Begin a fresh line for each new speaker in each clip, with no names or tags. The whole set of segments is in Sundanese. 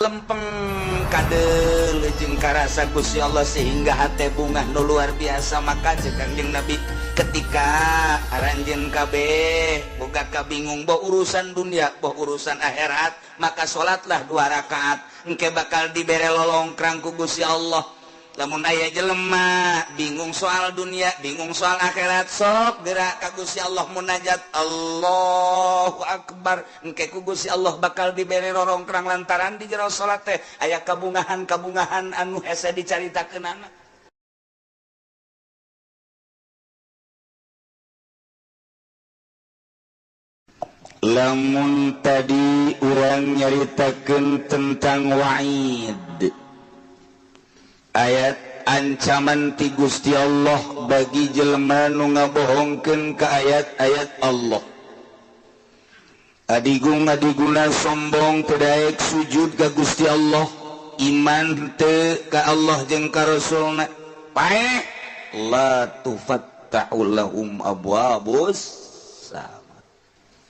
lempeng kadeuleu jeung karasa Gusti Allah sehingga hate bungah nu luar biasa. Maka cek Kangjeng Nabi ketika aranjeun kabeh boga kabingung boh urusan dunia boh urusan akhirat, maka salatlah 2 rakaat engke bakal dibere lolongkrang ku Gusti Allah. Lamun aya jelema bingung soal dunia, bingung soal akhirat, sok gerak ka Gusti Allah munajat Allahu Akbar, engke ku Gusti Allah bakal dibere rorongkrang lantaran di jero salat teh aya kabungahan-kabungahan anu hese dicaritakeunana. Lamun tadi urang nyaritakeun tentang wa'id, ayat ancaman ti Gusti Allah bagi jelema nu ngabohongkeun ka ayat-ayat Allah. Adigung adiguna sombong teu daek sujud ka Gusti Allah, iman teu ka Allah jeung ka Rasulna. Paeh la tufattahu lahum abwabus sama.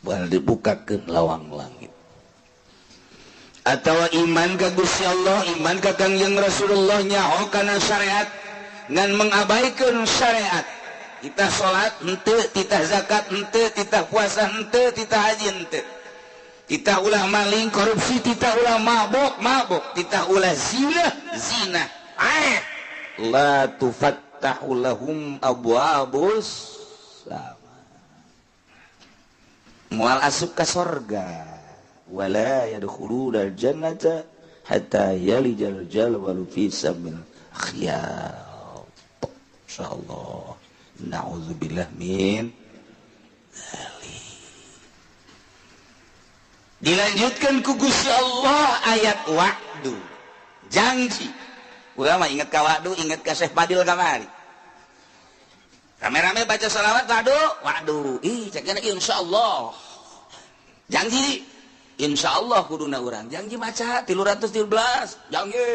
Bal dibukakeun lawang langit. Atau iman ka Gusti Allah, iman ka Kangjeng Rasulullah, nyaho kana syariat ngan mengabaikan syariat. Titah salat henteu, titah zakat henteu, titah puasa henteu, titah haji henteu. Titah ulah maling, korupsi, titah ulah mabok, mabok, titah ulah zina, zina. La tufattahu lahum abwabus sama. Moal asup ka sorga. Wala yadkhuluna al-jannata hatta yalijal jalwalu fi samil khiyat. Insyaallah. Na'udzubillah min dzalik. Dilanjutkan ku Gusti Allah ayat wa'du, janji. Urang mah inget ka wa'du, inget ka Syekh Fadil kamari. Rame-rame baca sholawat wa'du, wa'du. Ih, cekna insyaallah. Janji insya Allah kuduna urang janji maca 313 janji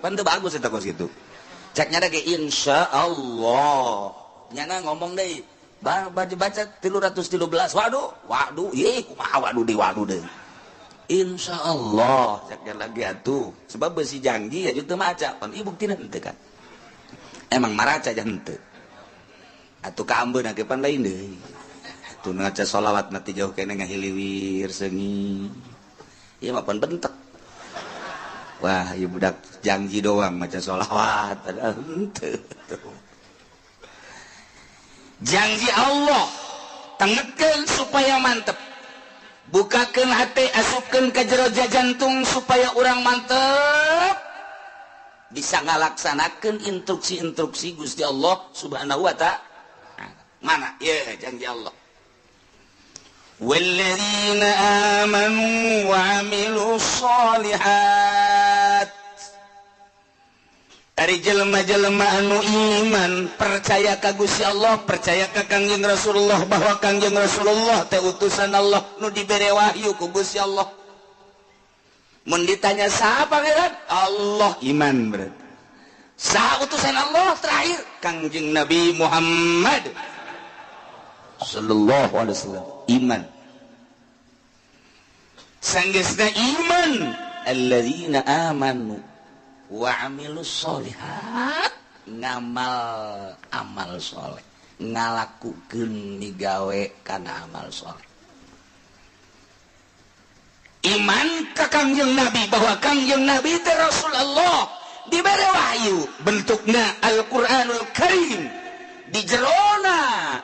pan teu bagus eta kos kitu. Ceknya ge insya Allah nyana ngomong deui baca baca 313 waduh waduh ieu kumaha waduh deui waduh deui insya Allah ceknya lagi atuh sebab besi janji ya teu maca pan ieu buktina henteu kan emang maraca ja henteu atuh ka ambeuna ge pan lain deui. Tuh ngaca sholawat nanti jauh kene ngahiliwir sengi. Ieu mah pan bentek. Wah, ieu budak janji doang maca sholawat padahal henteu. Janji Allah tengetkeun supaya mantep. Bukakeun hate, asupkeun ka jero jantung supaya urang mantep bisa ngalaksanakeun instruksi-instruksi Gusti Allah Subhanahu wa ta'ala. Mana? Ye, janji Allah. والذين آمنوا وعملوا الصالحات. Ari jelema-jelema anu iman percaya ka Gusti Allah, percaya ka Kangjeng Rasulullah bahwa Kangjeng Rasulullah teh utusan Allah nu dibere wahyu ku Gusti Allah. Mun ditanya saha pangeran? Allah, iman berarti. Saha utusan Allah terakhir? Kangjeng Nabi Muhammad sallallahu alaihi wasallam. Iman sanggeusna iman alladzina amanu wa amilus solihat, ngamal amal soleh, ngalakukeun migawe kana amal soleh. Iman ka Kangjeng Nabi bahwa Kangjeng Nabi teh Rasulullah dibere wahyu bentukna Al-Qur'anul Karim di jerona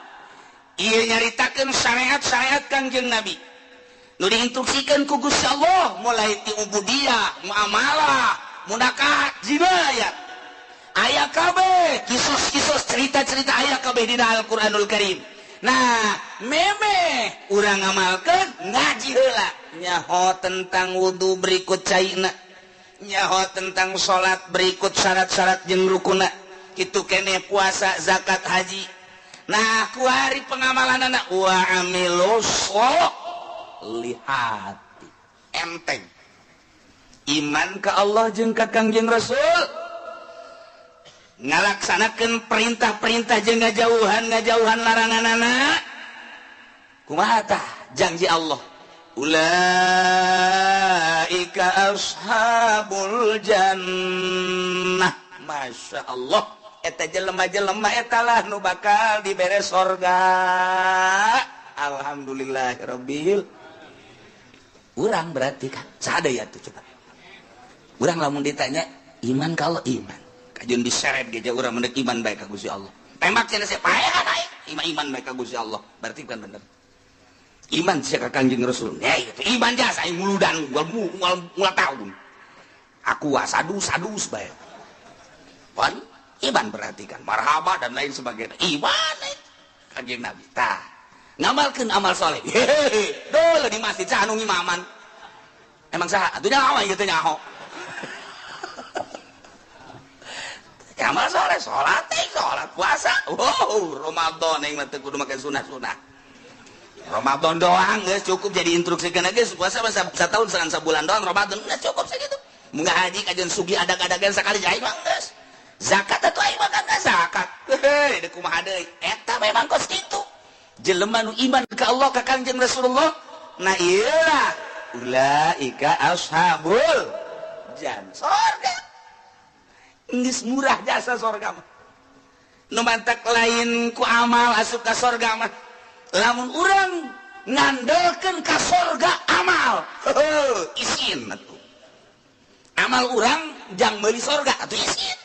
ieu nyaritakeun syariat-syariat Kangjeng Nabi nu diinstruksikeun ku Gusti Allah mulai ti ubudiyah, muamalah, munakahat, jinayat. Aya kabeh kisos-kisos cerita-cerita aya kabeh dina Al-Qur'anul Karim. Nah, memeh urang ngamalkeun ngaji heula nyaho tentang wudu berikut caina, nyaho tentang salat berikut syarat-syarat jeung rukunna, kitu keneh puasa, zakat, haji. Nah, kuari pengamalan anak wa amilus solihati. Enteng. Iman ke Allah jeung ka Kangjeng Rasul. Ngalaksanakeun perintah-perintah jeung ngajauhan laranganana. Kumaha tah janji Allah? Ulaika Ulaika ashabul jannah. Masya Allah, eta jelema-jelema eta lah nu bakal dibere sorga. Alhamdulillahirabbil. Urang berarti kan sada ya tuh coba. Urang lamun ditanya iman kalau iman, kajeun diseret ge urang mendek iman bae ka Gusti Allah. Tembak cenah saya paehan aing, iman bae ka Gusti Allah. Berarti bukan bener. Iman sia ka Kangjeng Rasul. Ya itu iman jasa aing muludan mula tahun. Aku sadus-sadus bae. Pan iman berarti kan marhaba dan lain sebagainya. Iman Kangjeng Nabi. Tah, ngamalkeun amal soleh. Hehehe, dole di masjid saha nu ngimaman. Emang saha? Atuh nyaho ieu teh nyaho. Amal soleh, salat, salat puasa. Wow, Ramadan aing mah teu kudu make sunah-sunah. Ramadan doang geus cukup jadi instruksi kana geus puasa mah satahun sabulan doang Ramadan geus cukup sakitu. Mun haji kajeun sugih adag-adagan sakali aing mah geus. Zakat atuh aing mah kan zakat. Heuh, deuk kumaha deui? Eta memang kos kitu. Jelema nu iman ka Allah ka Kangjeng Rasulullah, nah ieu lah ulaika ashabul jannah. Sorga. Geus murah jasa sorga mah. Nu mantak lain ku amal asup ka sorga mah. Lamun urang ngandelkeun ka sorga amal, heuh, isin atuh. Amal urang jang meuli sorga atuh isin.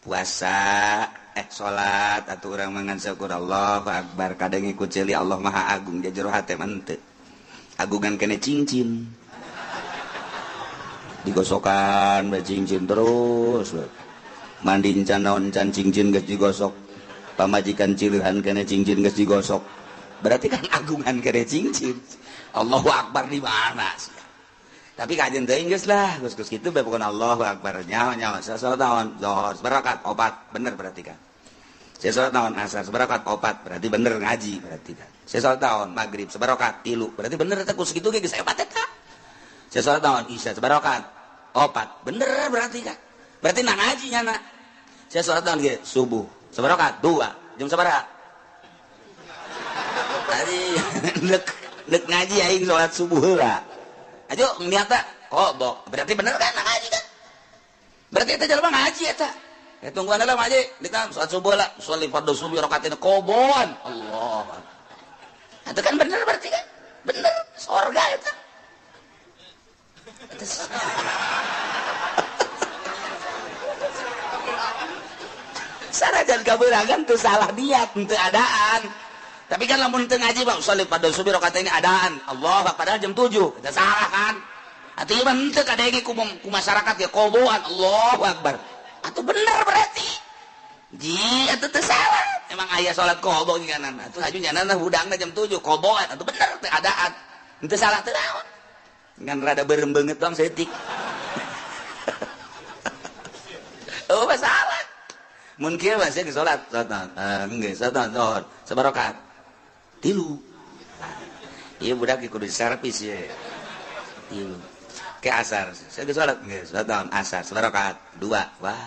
Puasa, salat atuh urang mangan syukur Allahu akbar kadang ikut ceuli Allah Maha Agung jero hate mah henteu. Agungan kene cincin. Digosokan bae cincin terus. Mandi encan naon encan cincin geus digosok. Pamajikan cilihan kene cincin geus digosok. Berarti kan agungan kene cincin. Allahu akbar di mana? Tapi kajian teuing geus lah, geus kitu bae pokona Allahu akbar. Nyawa-nyawa salat naon? Zuhur sabarakat opat, bener berarti kan. Saya salat naon asar sabarakat opat, berarti bener ngaji berarti kan. Saya salat naon maghrib sabarakat 3, berarti bener eta geus kitu ge geus hebat eta. Saya salat naon isya sabarakat opat, bener berarti kan. Berarti nah ngaji nyana. Saya salat naon ge subuh sabarakat 2, jam sabaraha? Tadi nek ngaji aing salat subuh heula. Ayo niatna qada. Berarti bener kan ngaji kan? Berarti eta jelema ngaji eta. Ya tungguan lah ngaji, dikam salat subuh lah, salat fardhu subuh rakaatin qobon. Allah. Itu kan bener berarti kan? Bener sorga eta. Sanajan kaberangan teu salah niat, teu adaan. Tapi kan lamun teu ngaji bang, salat fardhu subuh rakaat ini adaan. Allah padahal jam 7. Eta salah kan? Atuh ieu mah henteu kadenge ku masyarakat ya qoboan Allahu akbar. Atuh bener berarti. Ji atuh teu salah. Emang aya salat qobo nyanan. Atuh haju nyanan hudangna jam 7 qoboan atuh bener teu adaan. Henteu salah teu naon. Ngan rada beureum beungeut doang saeutik. Oh masalah. Mun kieu mah sia salat, salat geus salat zuhur sabarakat. 3. Ieu budak kudu servis ye. 3. Ke asar. Saya geus salat geus salat asar sabarakat 2. Wah.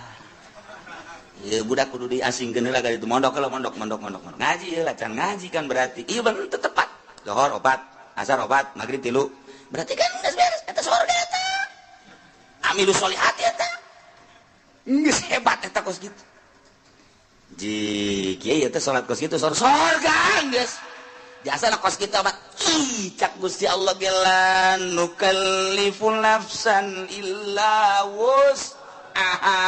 Ieu budak kudu diasingkeun heula ka ditu mondok heula mondok. Ngaji heula can ngaji kan berarti. Ieu bener teu tepat. Zuhur 4, asar 4, maghrib 3. Berarti kan geus beres eta surga eta. Amilu sholihat eta. Geus hebat eta kos kitu. Ji kieu teh salat kos kitu sorga geus. Jasa lah kos kitu amat. Ih, cak Gusti Allah gelan nukallifu nafsan illa wus'aha.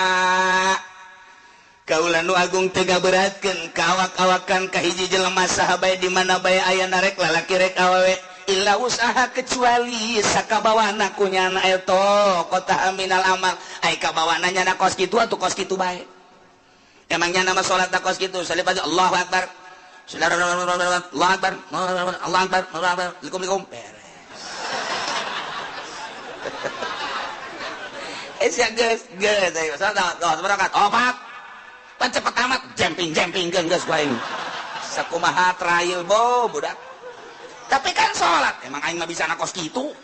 Kaula nu agung teu ngaberatkeun ka awak-awakan ka hiji jelema saha bae di mana bae aya narek lalaki rek awewe illa wus'aha kecuali sakabawana ku nyana eta kota minal amal. Ai kabawana nyana kos kitu atuh kos kitu bae. Emangnya nama salat kos kitu salib aja Allahu akbar. Allahu akbar, Allahu akbar, Allahu akbar, likum beres. Sia geus, geus ayo salat sabarakat opat. Pan cepet amat jemping geus ku aing. Sakumaha trail bo budak. Tapi kan salat emang aing mah bisa na kos kitu.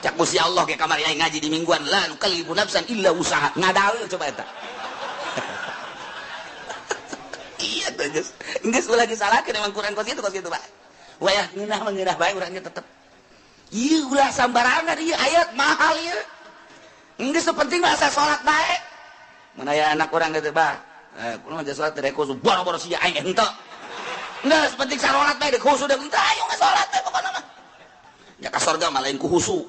Cak Gusti Allah ge kamari aing ngaji di mingguan la nukallifu nafsan illa usaha. Ngadaeul coba eta. Iya tuh geus. Geus ulah disalahkeun emang Quran kos kitu Pak. Wayah ngeunah mah ngeunah bae urangnya tetep. Ieu ulah sambarangan ieu ayat mahal ieu. Geus penting mah asa salat bae. Mun aya anak urang teh bah, kumaha aja salat teh khusu boro-boro sia aing henteu. Geus penting salat bae dek khusu dek henteu ayo geus salat bae pokona mah. Ya ka sorga mah lain ku khusu.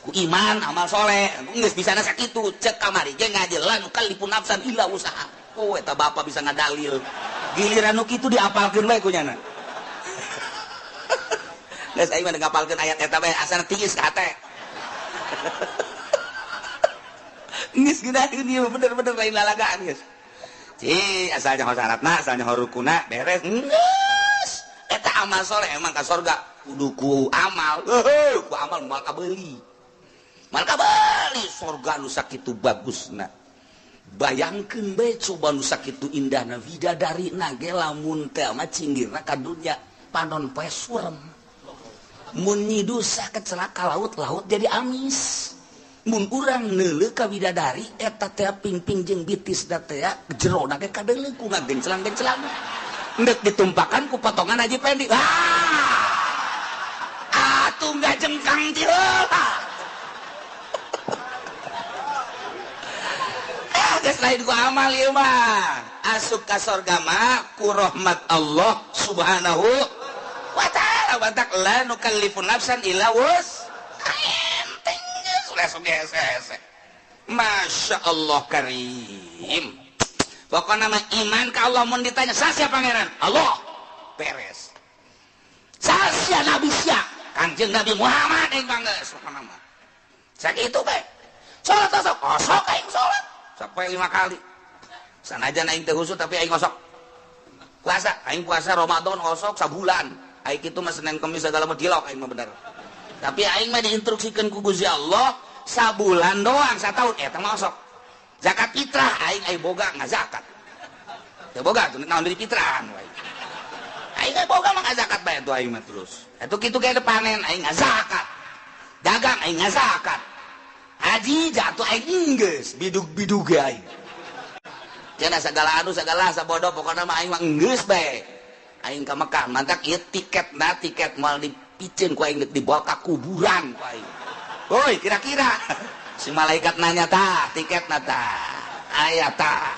Ku iman amal soleh geus bisana sakitu cek kamari ge ngaji la nukallifu nafsan illa wusaha. Oh eta bapak bisa ngadalil. Giliran nu kitu diapalkeun bae ku nyana. Geus aing mah ngapalkeun ayat eta bae asana tiis ka hate. Geus geunaheun ieu bener-bener lain lalagaan geus. Ci asal nyaho syaratna, asal nyaho rukuna beres. Geus eta amal soleh emang ka sorga kudu ku amal. Heuh, ku amal moal kabeuli. Moal kabeuli sorga nu sakitu bagusna. Bayangkeun bae coba nu sakitu indahna widadarina ge lamun teh mah cinggirna ka dunya panon poe surem. Mun nyidusa kecelaka laut-laut jadi amis. Mun urang neuleuh ka widadari eta teh pingping jeung bitis da teh jerona ge kadeuleuh ku ngagenclang-genclang. Endek ditumpakan ku potongan Haji Pendi. Ah, atuh ngajengkang ti heula. Ah, geus lain ku amal ieu mah. Asup ka sorga mah ku rahmat Allah Subhanahu wa ta'ala. Batak la nukallifu nafsan illa wus. Enteng geus langsung hese-hese. Masya Allah karim. Pokokna mah iman ka Allah mun ditanya sasia pangeran? Allah. Beres. Sasia nabi sia? Kangjeng Nabi Muhammad aing bangga pokona mah. Sakitu bae. Salat osok, osok aing salat sampai 5 kali. Sanajan aing teu khusyuk tapi aing osok. Puasa, aing puasa Ramadan osok sabulan. Aing kitu mah Senin Kemis segala mah dilok aing mah bener. Tapi aing mah diinstruksikeun ku Gusti Allah sabulan doang, sataun eta mah osok. Zakat fitrah aing aing boga ngazakat. Teu boga tuh naon deui fitrahan wae. Aing aing boga mah ngazakat bae tuh aing mah terus. Atuh kitu ge panen aing ngazakat. Dagang aing ngazakat. Haji jatuh aing enggeus, bidug-bidug ge aing. Cenah sagala anu sagala sabodo pokona mah aing mah enggeus bae. Aing ka Mekah mantak ieu tiketna tiket moal dipiceun ku aing dibawa ka kuburan ku aing. Woi kira-kira si malaikat nanya tah tiketna tah aya tah.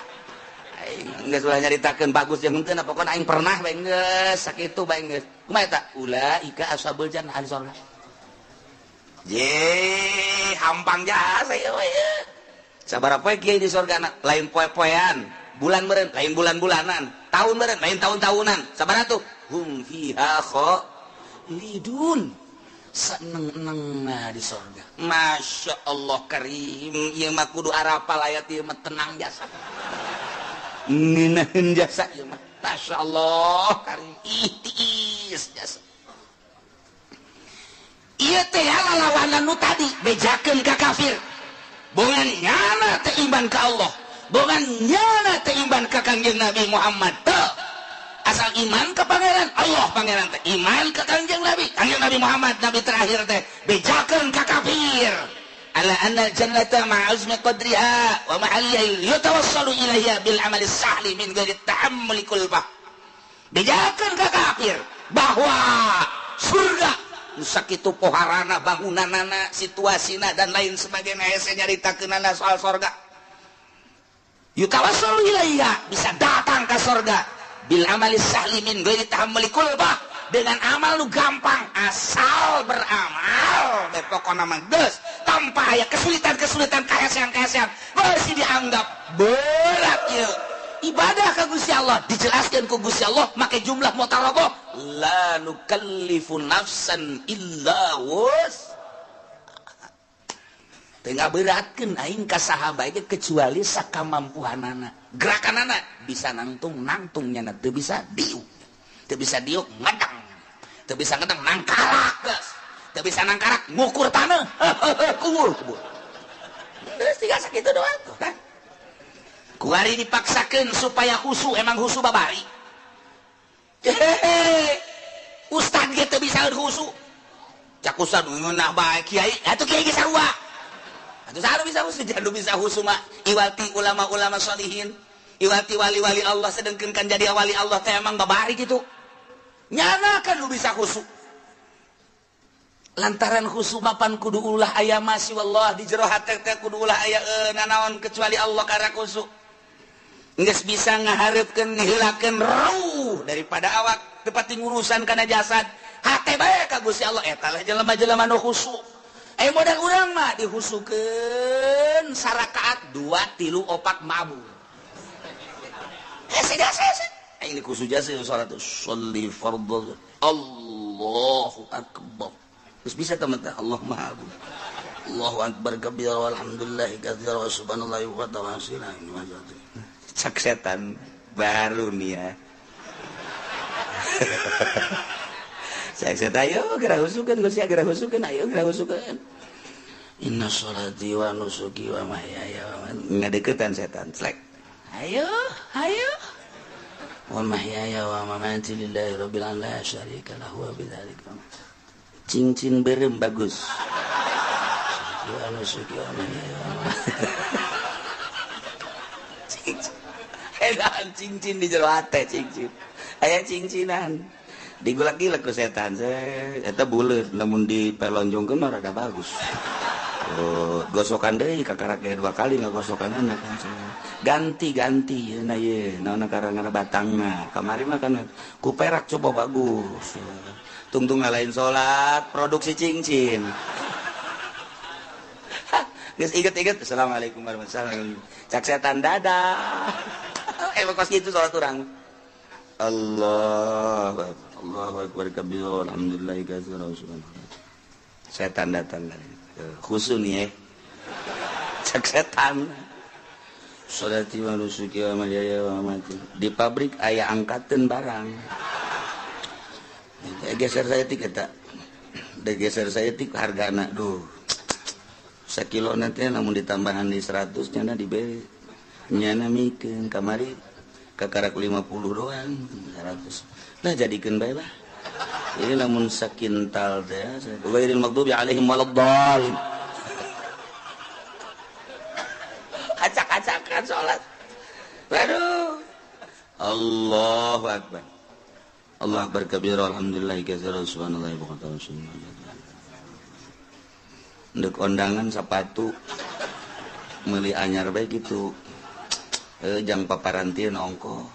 Aing geus ulah nyaritakeun bagus jeung henteu pokona aing pernah bae geus sakitu bae geus. Kumaha eta? Ulaika ashabul jannah ahli surga. Ye hampang jasa ieu we. Sabaraha poe kiai di surga lain poe-poean, bulan meureun lain bulan-bulanan, tahun meureun lain tahun-tahunan. Sabaraha tuh? Hum fiha khalidun. Seneng-enengna di surga. Masya Allah karim, ieu mah kudu arapal ayat ieu mah tenang jasa. Ngeunaheun jasa ieu mah. Masya Allah karim, ihtiis jasa. Ieu teh lalawanan nu tadi bejakeun ka kafir. Bongan nyana teh iman ka Allah, bongan nyana teh iman ka Kangjeng Nabi Muhammad teu. Asal iman ke pangeran Allah pangeran teh iman ke Kangjeng Nabi, Kangjeng Nabi Muhammad nabi terakhir teh bejakeun ka kafir. Ala anna jannata ma'azmi qadriha wa ma'alihi yatawassalu ilaiha bil amali sahli min ghairi ta'ammuli kulfah. Bejakeun ka kafir bahwa surga sakitu poharana bangunanana situasina dan lain sebagainya hese nyaritakeunana soal sorga. Yutawassalu ilaiha bisa datang ke sorga bil amali sahli min ghairi tahammuli kulfah dengan amal lu gampang asal beramal bae pokona mah geus tanpa aya kesulitan-kesulitan kahesean-kahesean masih dianggap berat ieu ibadah ka Gusti Allah dijelaskeun ku Gusti Allah make jumlah mutarabah la nukallifu nafsan illa wus teu ngaberatkeun aing ka saha bae kecuali sakamampuhanana gerakanana bisa nangtung nangtung nyana teu bisa diuk teu bisa diuk ngedang teu bisa ngedang nangkarak geus teu bisa nangkarak ngukur taneuh kubur kubur geus tinggal sakitu doang tuh kan kuari dipaksakeun supaya khusu emang khusu babari. Hehehe ustad ge teu bisa khusu cak ustad ngeunah bae kiai atuh kiai ge sarua atuh saha bisa khusu jangan bisa khusu mah iwati ulama-ulama sholihin iwati wali-wali Allah sedengkeun kan jadi wali Allah teh emang babari kitu nyana kan lu bisa khusu. Lantaran khusu mapan kudu ulah aya masih wallah di jero hate teh kudu ulah aya nanaon kecuali Allah karena khusu. Geus bisa ngahareupkeun ngihilakeun ruh daripada awak teu pati ngurusan kana jasad. Hate bae ka Gusti Allah eta lah jelema-jelema nu khusu. Aya modal urang mah dihusukeun sarakaat 2 3 4 mabur. Hese jasa. Ini khusu jasa salat sholli fardhu. Allahu akbar. Terus bisa teman-teman Allah Maha Agung. Allahu akbar kabira walhamdulillahi katsira wa subhanallahi wa ta'ala. Cak setan baru nih ya. Cak setan ayo geura husukeun Gusti geura husukeun ayo geura husukeun. Inna sholati wa nusuki wa mahyaya wa mamati. Ngadeukeutan setan slek. Ayo, ayo. Wa mahyaya wa mamati lillahi rabbil alamin la syarika lahu wa bidzalika. Cincin berem bagus. Cincin. Edan cincin di jero hate cincin. Aya cincinan. Digulak-gilak ku setan. Eta buleut lamun dipelonjongkeun mah rada bagus. Oh, gosokan deui kakarak ge 2 kali ngagosokanana kan. Ganti-ganti yeuna ye, naon karangna batangna. Kamari mah kan ku perak coba bagus. Tungtung ngalain salat produksi cincin. Geus inget-inget assalamualaikum warahmatullahi wabarakatuh. Cak setan dadah. Kos kitu salat urang. Allah Allahu akbar kabir alhamdulillah katsira subhanallah. Setan datang khusu nih ya. Cak setan. Salati wa nusuki wa mahyaya wa mamati. Di pabrik aya angkateun barang. Geser saya tik eta. Geser saya tik hargana duh. Sakilo nanti lamun ditambahan di 100 nyana dibeli. Nyana mikeun kamari kakarak 50 doang 100. Lah jadikeun bae lah. Ini lamun sakintal teh ghairil maghdubi alaihim waladdallin. Acak-acakan salat. Waduh. Allahu akbar. Allah akbar kabira alhamdulillah katsira subhanallah wa bihamdihi. Ndek kondangan sepatu meuli anyar bae kitu. Jang paparantieun ongko.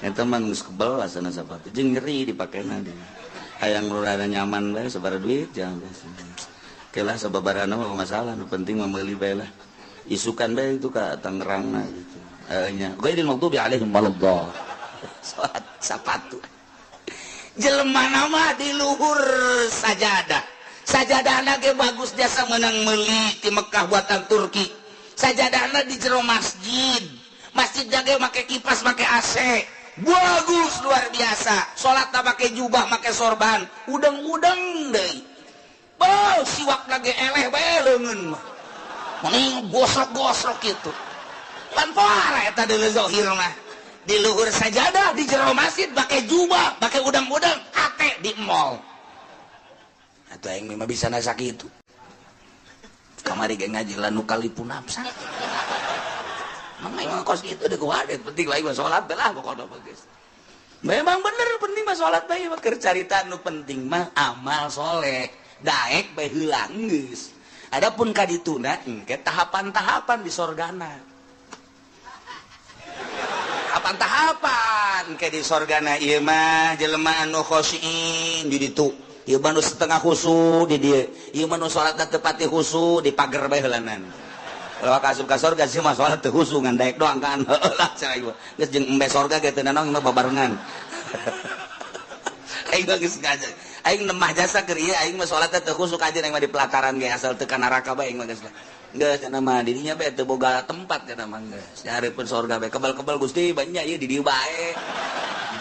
Eta mah geus kebel asana sepatu jeung nyeri dipakena deui. Hayang rada nyaman bae sabaraha duit jang. Kelah sababarana mah masalah nu penting mah meuli bae lah. Isukan bae itu ka Tangerangna gitu. Nya ghairil maghdubi alaihim waladdallin. Salat sapatu. Jelema nama di luhur sajadah. Sajadahna ge bagus jasa menang meuli ti Mekah buatan Turki. Sajadahna di jero masjid. Masjid ge make kipas, make AC. Bagus luar biasa. Salatna make jubah, make sorban, udeng-udeng deui. Beuh, siwakna ge eleh bae leungeun mah. Mending gosok-gosok kitu. Pan poara eta deui zahir mah. Di luhur sajadah di jero masjid pakai jubah, pakai udang-udang, hate di mall. Atuh aing mah bisa nasa kitu. Kamari ge ngaji lanu kalipun nafsa. Mang aing mah kos kitu deuk wae, penting lain mah salat lah pokona mah geus. Memang bener penting mah salat bae mah keur carita nu penting mah amal soleh, daek bae heula geus. Adapun ka dituna engke tahapan-tahapan di sorgana. Tahapan-tahapan ke di sorgana ieu mah jelema anu khosyin di ditu. Ieu mah nu setengah khusu di dieu. Ieu mah nu salatna teu pati khusu di pager bae heulanan. Kalau ka asup ka sorga sih mah salat teu khusu ngan daek doang kan. Heuh lah cenah ieu. Geus jeung embe sorga ge teu nanaon mah babarengan. Aing mah geus ngaji. Aing nemah jasa keur ieu aing mah salatna teu khusu kajeun aing mah di pelataran ge asal teu ka neraka bae aing mah geus lah. Geus cenah mah dirinya bae teu boga tempat cenah mah geus. Nyareupeun sorga bae kebal-kebal Gusti banyak ieu di dieu bae.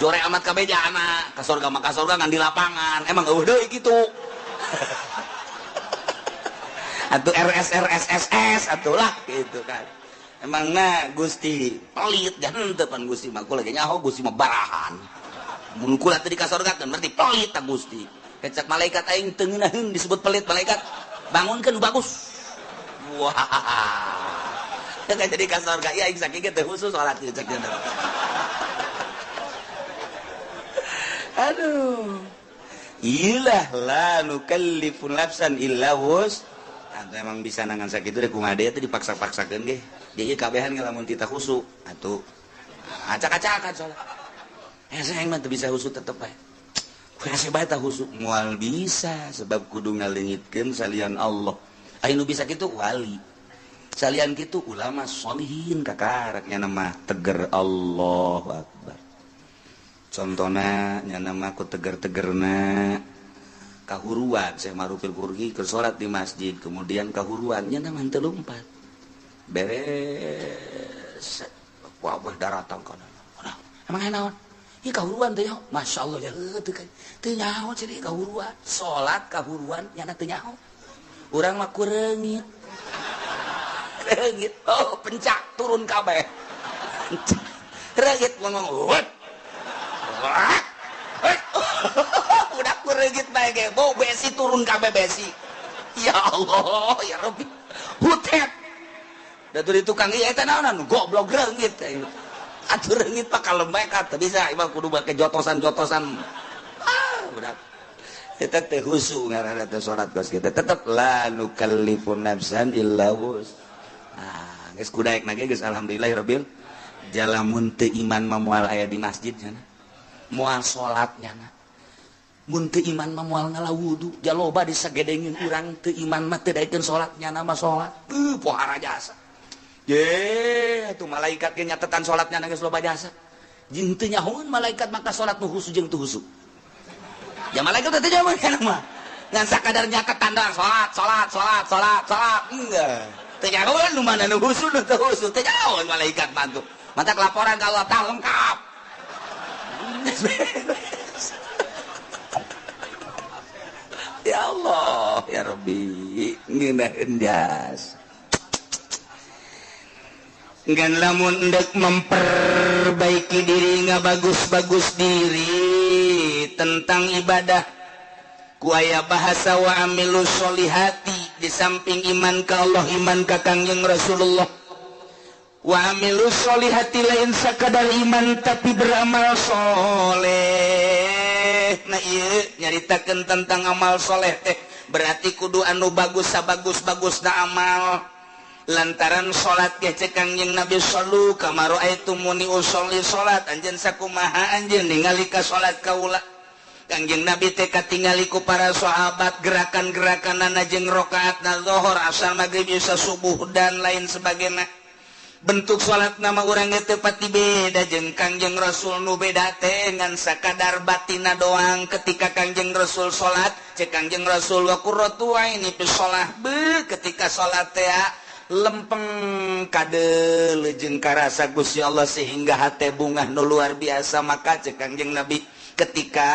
Jore amat kabeh jana ka sorga mah ka sorga ngan di lapangan. Emang eueuh deui kitu. Atuh RS RS SS atuh lah gitu kan. Emangna Gusti pelit jangan teu pan Gusti mah kula ge nyaho Gusti mah barahan. Mun kula teu di ka sorga teh berarti pelit ta Gusti. Kecak malaikat aing teu ngeunaheun disebut pelit malaikat. Bangunkeun bagus. Wah. Teu jadi ka sorga ieu aing sakieu ge teu khusus salat ieu cek. Aduh. Ilah la nukallifu nafsan illa wus. Atau emang bisa nangan sakitu deh kumaha deui teh dipaksa-paksakeun ge. Jadi kabehan ngalamun tita khusyuk atuh acak-acakan salat. Hese mah teu bisa khusyuk tetep bae. Hese bae tah khusyuk moal bisa sebab kudu ngaleungitkeun salian Allah. Aya nu bisa kitu wali. Salian kitu ulama sholihin kakarak nya mah teger Allahu Akbar. Contohna nya mah ku teger-tegerna kahuruan saya marufil kurgi ke salat di masjid kemudian kahuruan nya mah teu lumpat. Beres wabah daratang kana. Emang naon? Ieu kahuruan teh masyaallah ya teu teu nyaho ciri kahuruan. Salat kahuruan nya teu nyaho. Urang mah kureungit. Reungit oh pencak turun kabeh. Reungit ngomong wet. Udah kureungit bae ge bau besi turun kabeh besi. Ya Allah ya Rabbi. Hutet. Da teu tukang ieu eta naonan goblok reungit. Atuh reungit pak kalem bae teu bisa imah kudu make jotosan-jotosan. Ah udah. Eta teh khusyuk ngaranna teh salat kos kitu. Tetep la nukallifu nafsan illa wus. Ah geus kudaek na ge geus alhamdulillahirabbil jalamun teu iman mah moal aya di masjid nya. Moal salat nya. Mun teu iman mah moal ngala wudu, jaloba disagedengin urang teu iman mah teu daekeun salat nya mah salat. Pohara jasa. Ye, atuh malaikat ge nyatetan salatnya geus loba jasa. Jeung teu nyahoeun malaikat maka salat nu khusyuk jeung teu khusyuk. Ya malaikat teh nyahoeun kana mah. Ngan sakadar nyatetan doang salat salat salat salat salat. Enggak. Teu nyahoeun nu mana nu khusyuk nu teu khusyuk. Teu nyahoeun malaikat mah tuh. Mantak laporan ka Allah tah lengkap. Ya Allah, ya Rabbi, ngeunaheun jas. Ngan lamun endek memperbaiki diri ngabagus-bagus diri tentang ibadah ku aya bahasa wa amilu sholihati di samping iman ka Allah iman ka Kangjeng Rasulullah wa amilu sholihati lain sakadar iman tapi beramal soleh. Nah ieu nyaritakeun tentang amal soleh teh berarti kudu anu bagus sabagus-bagusna amal. Lantaran salat ge cek Kangjeng Nabi sallu kama raaitumuni usolli salat anjeun sakumaha anjeun ningali ka salat kaula. Kangjeng Nabi teh katingali ku para sahabat gerakan-gerakanana jeung rakaatna zuhur asar magrib isya subuh dan lain sebagainya. Bentuk salat nama urang ge teu pati beda jeung Kangjeng Rasul nu beda teh ngan sakadar batina doang. Ketika Kangjeng Rasul salat cek Kangjeng Rasul wa qurratu aini fi shalah be ketika salat teh lempeng kade jeung karasa Gusti Allah sehingga hate bungah nu luar biasa. Maka cek Kangjeng Nabi ketika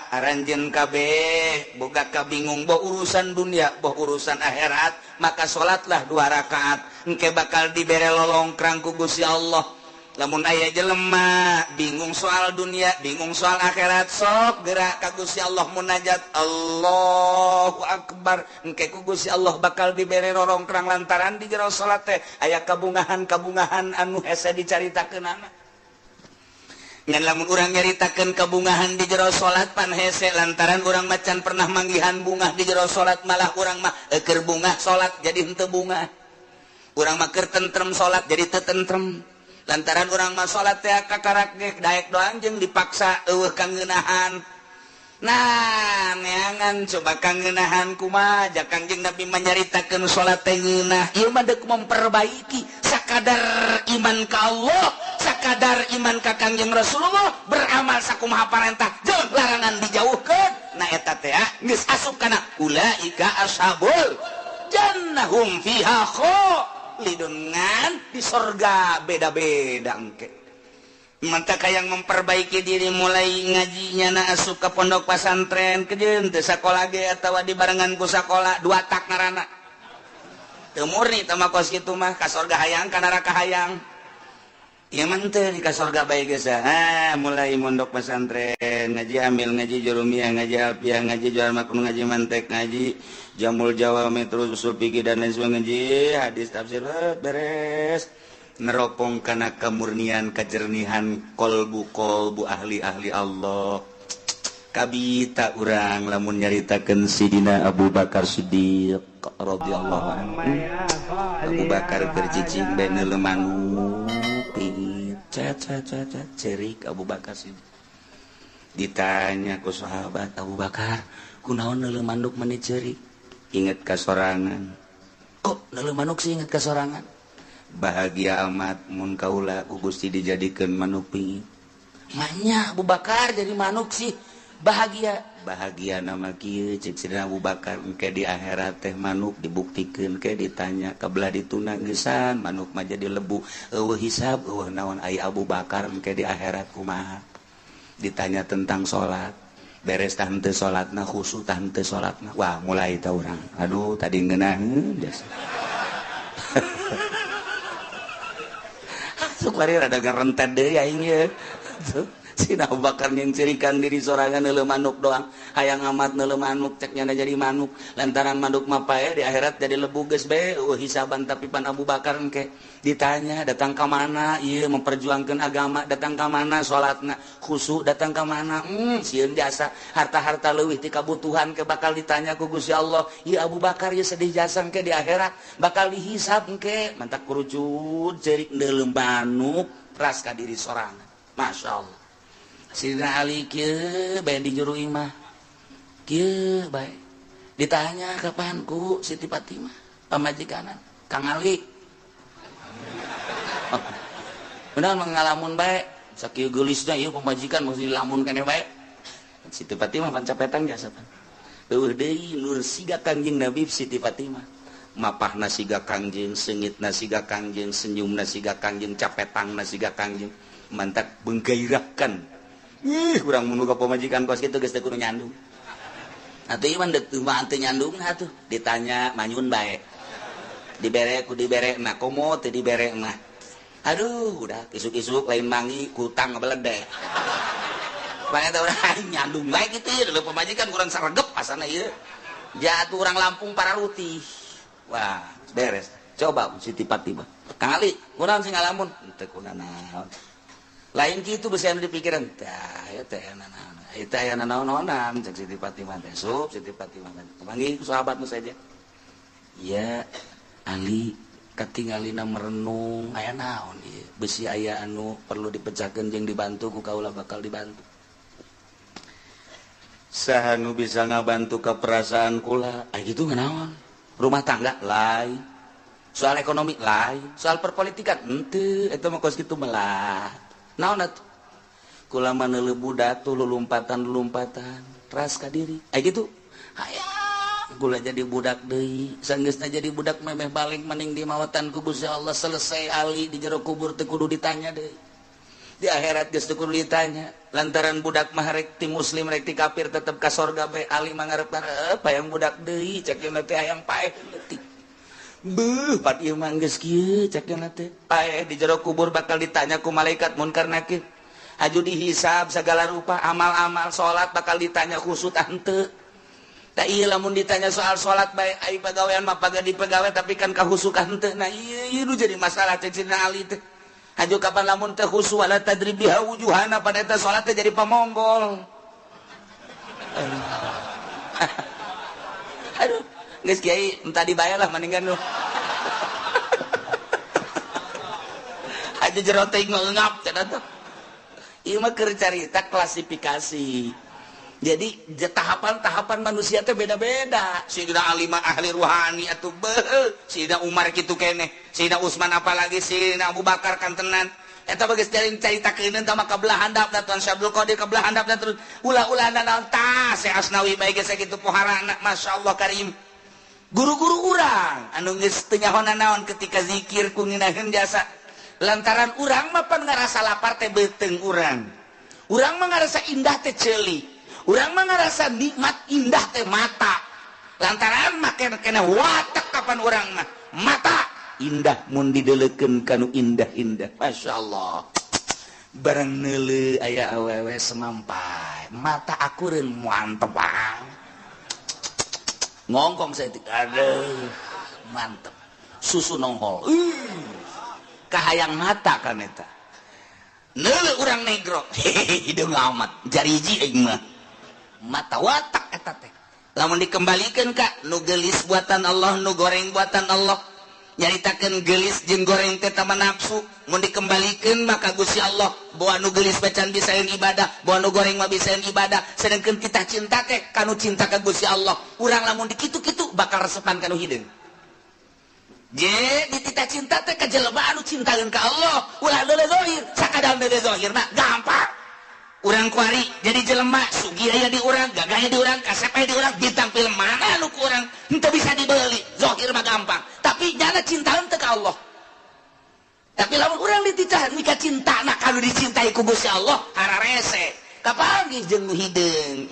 aranjeun kabeh boga kabingung boh urusan dunia boh urusan akhirat maka salatlah 2 rakaat engke bakal dibere lolongkrang ku Gusti Allah. Lamun aya jelema bingung soal dunia bingung soal akhirat sok gerak ka Gusti Allah munajat Allahu Akbar engke ku Gusti Allah bakal dibere rorongkrang lantaran di jero salat teh aya kabungahan-kabungahan anu hese dicaritakeunana. Ngan lamun urang nyaritakeun kabungahan di jero salat pan hese lantaran urang macan pernah manggihan bungah di jero salat malah urang mah keur bungah salat jadi henteu bungah. Urang mah keur tentrem salat jadi teu tentrem. Lantaran urang mah salat teh kakarak ge daek doang jeung dipaksa eueuh kangeunahan. Nah, neangan coba kangeunahan kumaha ja Kangjeng Nabi manyaritakeun salat teh ngeunah. Ieu mah deuk memperbaiki sakadar iman ka Allah, sakadar iman ka Kangjeng Rasulullah, beramal sakumaha parentah jeung larangan dijauhkeun. Nah eta teh geus asup kana ulaika ashabul jannahum fiha khalidun di sorga beda-beda engke. Mantap yang memperbaiki diri mulai ngajinya na asup ke pondok pesantren kejeun teu sakola ge atawa dibarengan ku sakola dua tak ngaranna. Teu murni teh mah kos kitu mah ka sorga hayang ka neraka hayang. Ieu mah teu di ka sorga bae geus. Ah mulai mondok pesantren ngaji amil ngaji jurumiyah ngaji alfiah ngaji jual makun ngaji mantek ngaji jamul jawami terus usul fikih dan lain sebagainya ngaji hadis tafsir beres. Neropong kana kemurnian kejernihan kolbu kolbu ahli-ahli Allah. Kabita urang lamun nyaritakeun Sidina Abu Bakar Siddiq radhiyallahu anhu. Abu Bakar keur cicing bae neuleuh manuk cet cet cet cerik Abu Bakar Siddiq. Ditanya ku sahabat, Abu Bakar kunaon neuleuh manuk meni cerik? Inget ka sorangan. Kok neuleuh manuk sih inget ka sorangan? Bahagia amat mun kaula ku Gusti dijadikeun manuk pingit. Manya Abu Bakar jadi manuk sih bahagia. Bahagia nama kieu cek Sidina Abu Bakar engke di akhirat teh manuk dibuktikeun ke ditanya kabelah dituna geusan manuk mah jadi lebu eueuh hisab eueuh naon ai Abu Bakar engke di akhirat kumaha. Ditanya tentang salat beres tah henteu salatna khusyuk tah henteu salatna. Wah mulai tah urang aduh tadi ngeunaheun jasa. Sok bari rada ngarentet deui aing ye. Sina Abu Bakar nyengcirikan diri sorangan neuleuh manuk doang. Hayang amat neuleuh manuk cek nyana jadi manuk. Lantaran manuk mah pae di akhirat jadi lebu geus bae eueuh hisaban tapi pan Abu Bakar engke ditanya datang ka mana ieu memperjuangkeun agama, datang ka mana salatna khusyuk, datang ka mana sieun jasa harta-harta leuwih ti kabutuhan ke bakal ditanya ku Gusti Allah. Ieu Abu Bakar ieu sedih jasa engke di akhirat bakal dihisab engke mantak kurucut ceurik neuleuh manuk ras ka diri sorangan. Masya Allah. Sidina Ali kieu bae di juru imah. Kieu bae. Ditanya kapan ku Siti Fatimah pamajikanan Kang Ali. Oh. Benar mengalamun bae sakieu geulisna ieu pamajikan mesti dilamun keneh bae. Siti Fatimah pancapetan jasa pan. Eueuh deui nur siga Kangjeng Nabi Siti Fatimah. Mapahna siga Kangjeng, seungitna siga Kangjeng, senyumna siga Kangjeng, capetangna siga Kangjeng. Mantak menggairahkan. Ih, kurang mun ka pamajikan kos kitu geus teu kudu nyandung. Atuh ieu mah deuk mah teu nyandung atuh ditanya manyun bae. Dibere ku dibere na komo teu dibere mah. Aduh, udah isuk-isuk lain mangi kutang ngabeledek. Bae teh urang nyandung bae kitu ieu pamajikan kurang saregep asana ieu. Jatuh urang Lampung pararutih. Wah, beres. Coba Siti Fatimah. Kang Ali, kurang sing ngalamun teu kunanaon. Lain kitu besi anu dipikiran tah ya teh naon eta aya naon-naonan cek Siti Fatimah teh sup Siti Fatimah teh panggih ku sahabatmu saja ya Ali katingalina merenung aya naon ieu besi aya anu perlu dipecahkeun jeung dibantu ku kaula bakal dibantu saha nu bisa ngabantu ka perasaan kula aya kitu naon rumah tangga lain soal ekonomi lain soal perpolitikan henteu eta mah kos kitu melah naon atuh kula mah neuleuh budak tuh lulumpatan-lulumpatan ras ka diri aya kitu hayang kula jadi budak deui sanggeusna jadi budak memeh balik maning di mawatan ku Gusti Allah selesai ali di jero kubur teu kudu ditanya deui di akhirat geus teu kudu ditanya lantaran budak mah rek ti muslim rek ti kafir tetep ka sorga bae ali mah ngarep-ngarep hayang budak deui cek yeuna teh hayang paeh leutik. Beuh, pat ieu mah geus kieu cek yeuna teh. Paeh di jero kubur bakal ditanya ku malaikat munkar nakir. Aju dihisab segala rupa amal-amal salat bakal ditanya khusut henteu. Tah ieu lamun ditanya soal salat bae ai pagawean mah pagadi pagawe tapi kan kahusukan henteu. Nah ieu ieu nu jadi masalah cek Sidina Ali teh. Aju kapan lamun teh khusu wala tadrib biha wujuhana pada eta salat teh jadi pamonggol. Aduh. Geus kiai entah dibayar lah mendingan lu. Aja jero teh ngap cenah tuh. Ieu mah keur carita klasifikasi. Jadi tahapan-tahapan manusia teh beda-beda. Sidina Ali mah ahli ruhani atuh beuh, Sidina Umar kitu keneh, Sidina Utsman apalagi Sidina Abu Bakar kan tenan. Eta bagus caritakeun tah mah kabelah handapna Tuan Syekh Abdul Qadir kabelah handapna terus ulah-ulah naon tah Syekh Asnawi bae geus sakitu poharana masyaallah karim. Guru-guru urang anu geus teu nyaho naon ketika zikir ku ngeunaheun jasa lantaran urang mah pan ngarasa lapar teh beuteung urang. Urang mah ngarasa indah teh ceuli. Urang mah ngarasa nikmat indah teh mata. Lantaran mah kena watek kapan urang mah mata indah mun dideleukeun kanu indah-indah. Masyaallah. Barang neuleuh aya awewe semampai mata akureun mantep banget. Ngongkong saya aduh mantep susu nongol kahayang mata kan eta neuleuh urang negro hehehe hideung amat jariji aing mah Mata watak eta teh. Lamun dikembalikan ka nu geulis buatan Allah, nu goreng buatan Allah. Nyaritakeun geulis jeung goreng teh tama nafsu. Mun dikembalikan maka Gusti Allah bawa nu geulis bacan bisa yang ibadah, bawa nu goreng mah bisa yang ibadah. Sedangkan kita cinta teh kanu cinta ka Gusti Allah. Urang lamun dikitu-kitu bakal resepan kanu hideung. Je ditita cinta teh ka jelema anu cintaeun ka Allah, ulah deuleu zahir, sakadar deuleu zahirna gampang. Urang kuari jadi jelema sugih aya di urang, gagah aya di urang, kasep aya di urang, bintang film mana anu ku urang henteu bisa dibeli, zahir mah gampang. Tapi nyana cintaeun teh ka Allah. Tapi lamun urang dititah mika cintana kanu dicintai ku Gusti Allah, hararese. Kapanggih jeung nu hideung.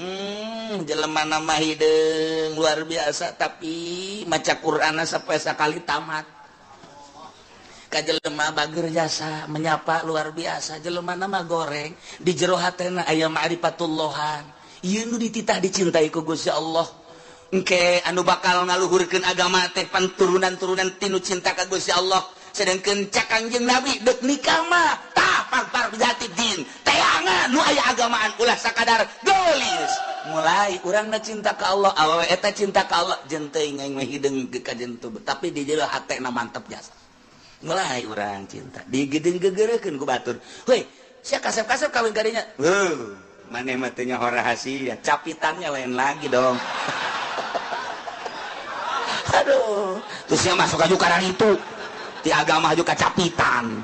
Jelema nama hideung luar biasa tapi maca Qur'anna sampai sakali tamat. Ka jelema bager jasa menyapa luar biasa, jelema nama goreng di jero hatena aya ma'rifatullahan. Ieu nu dititah dicintai ku Gusti Allah. Engke anu bakal ngaluhurkeun agama teh panturunan-turunan tinu cinta ka Gusti Allah. Sedangkan cak Kangjeng Nabi dek nikah mah tah pangpar jati din teangan nu aya agamaan ulah sakadar geulis. Mulai urangna cinta ka Allah, awewe eta cinta ka Allah, jeung teuing aing mah hideung ka jeung teu, tapi di jero hatena mantep jasa. Mulai urang cinta digedeng gegereukeun ku batur. Heuy, sia kasep-kasep kawin kadinya. Heuh, maneh mah teu nyaho rahasia, capitannya lain lagi dong. Aduh, terus sia masuk aju karang itu. Di agama juga capitan.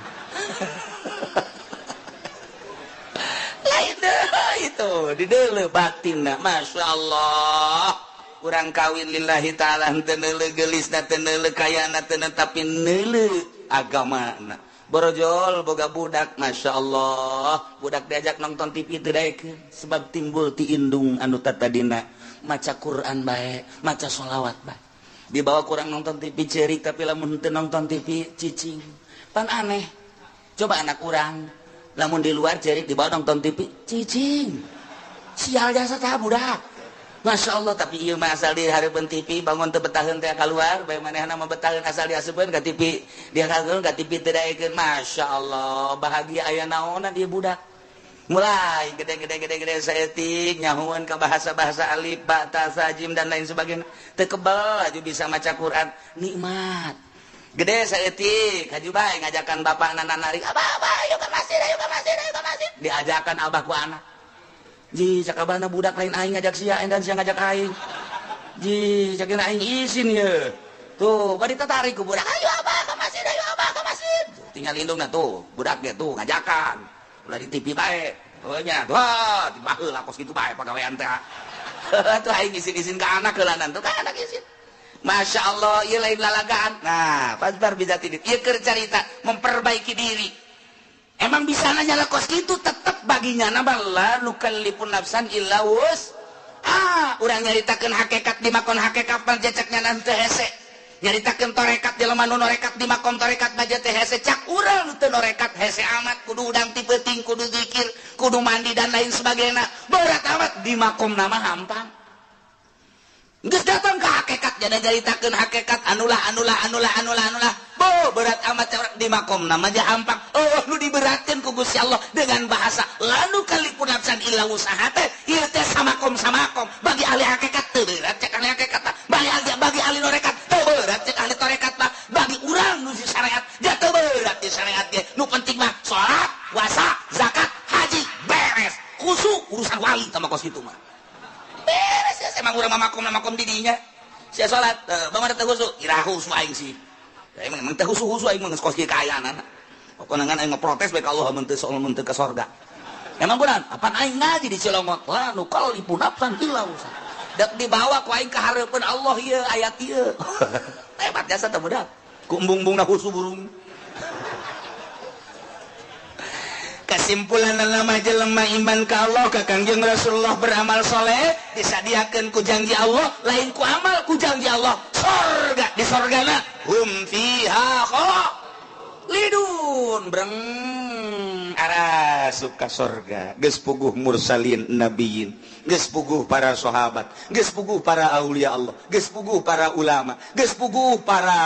Lain deh itu di deuleu batinna, Masya Allah. Urang kawin lillahi ta'ala henteu neuleuh geulisna, teu neuleuh kayana, teu tapi neuleuh agamana. Borojol boga budak, Masya Allah. Budak diajak nonton TV teu daekeun sebab timbul ti indung anu tatadina maca Quran bae, maca sholawat bae. Dibawa kurang nonton TV cerik tapi lamun henteu nonton TV cicing. Pan aneh. Coba anak urang lamun di luar cerik dibawa nonton TV cicing. Sial jasa tah budak. Masya Allah, tapi ieu mah asal di hareupeun TV bangun teu betaheun teh kaluar, bae manehna mah betaheun asal diaseupeun ka TV, dia kageun ka TV teu daekeun. Masya Allah, bahagia aya naonan ieu budak. Mulai gede-gede-gede-gede saeutik nyahueun ka bahasa-bahasa alif, ba, ta, sa, jim dan lain sebagainya. Teu kebel aju bisa maca Quran, nikmat. Gede saeutik haju bae ngajakan bapakna narik, "Abah, abah, ayo ka masjid, ayo ka masjid, ayo ka masjid." Diajakan abah ku anak. Ji, cakabana budak lain aing ngajak sia, dan sia ngajak aing. Ji, cakina aing isin ye. Tuh, bari tatarik ku budak, "Ayo abah ka masjid, ayo abah ka masjid." Tinggal indungna tuh, budaknya tuh ngajakan. Ulah di TV bae. Oh nya, wah, tiba heula kos kitu bae pagawean teh. Tuh aing isin-isin ka anak heulanan tuh ka anak isin. Masya Allah, ieu lain lalagaan. Nah, pasbar bisa tidur. Ieu keur carita memperbaiki diri. Emang bisa nanya lah kos kitu tetep baginya nama la nukallifun nafsan illa wus. Ah, urang nyaritakeun hakikat di makon hakikat mah jeceknya nanti hese. Nyaritakeun torekat jelema nu norekat di makom torekat mah teh hese cak urang nu teu norekat hese amat kudu udang ti peuting kudu zikir kudu mandi dan lain sebagainya berat amat di makom nama hampang. Geus datang ke hakikat jadi nyaritakeun hakikat anulah anulah anulah anulah anulah bo berat amat di makom nama aja hampang. Oh nu diberatkeun ku Gusti Allah dengan bahasa lalu kalipun nafsan illa usaha teh ieu teh samakom samakom bagi ahli hakikat teu berat cek ahli hakikat bagi ahli norekat teu berat cek ahli torekat mah bagi urang nu si syariat dia teu berat di syariat ge nu penting mah salat puasa zakat haji beres khusyuk urusan wali sama kos kitu mah beres ya emang urang mah makom makom di dinya sia salat bangun teu khusyuk irahu khusyuk aing sih. Ya, emang teu khusyuk aing mah geus kos kieu kaayaan pokona ngan aing protes bae ka Allah mun teu mun teu ka sorga. Emang bulan apaan aing ngaji di Cilongok la nukallifu nafsan illa wusaha. Dek dibawa ku aing ka hareupeun Allah ieu ayat ieu. Hebat jasa teh budak. Ku embung-embungna khusyuk burung. Kesimpulan nama jelema iman ka Allah ka Kangjeng Rasulullah beramal soleh disadiakeun ku janji Allah lain ku amal ku janji Allah sorga di sorgana hum fiha khalidun breng arasup ka sorga geus puguh mursalin nabiyin geus puguh para sahabat geus puguh para aulia Allah geus puguh para ulama geus puguh para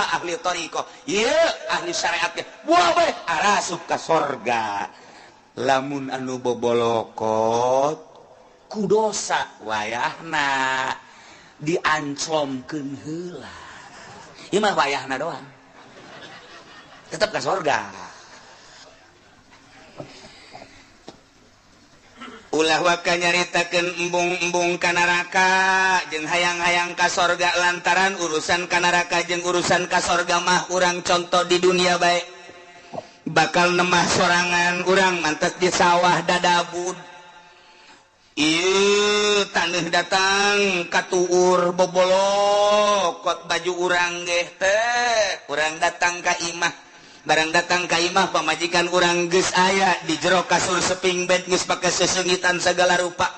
ahli thariqah ieu ahli syariat ge buah bae arasup ka sorga. Lamun anu bobolokot Ku dosa wayahna diancomkeun heula. Ieu mah wayahna doang. Tetep ka sorga. Ulah waka nyaritakeun embung-embung ka neraka jeung hayang-hayang ka sorga lantaran urusan ka neraka jeung urusan ka sorga mah urang contoh di dunia bae. Bakal nemah sorangan urang mantes di sawah dadabud. Ieu taneuh datang katuur bobolokot baju urang geh teh. Urang datang ka imah. Barang datang ka imah pamajikan urang geus aya di jero kasur seping bed geus pake sesengitan segala rupa.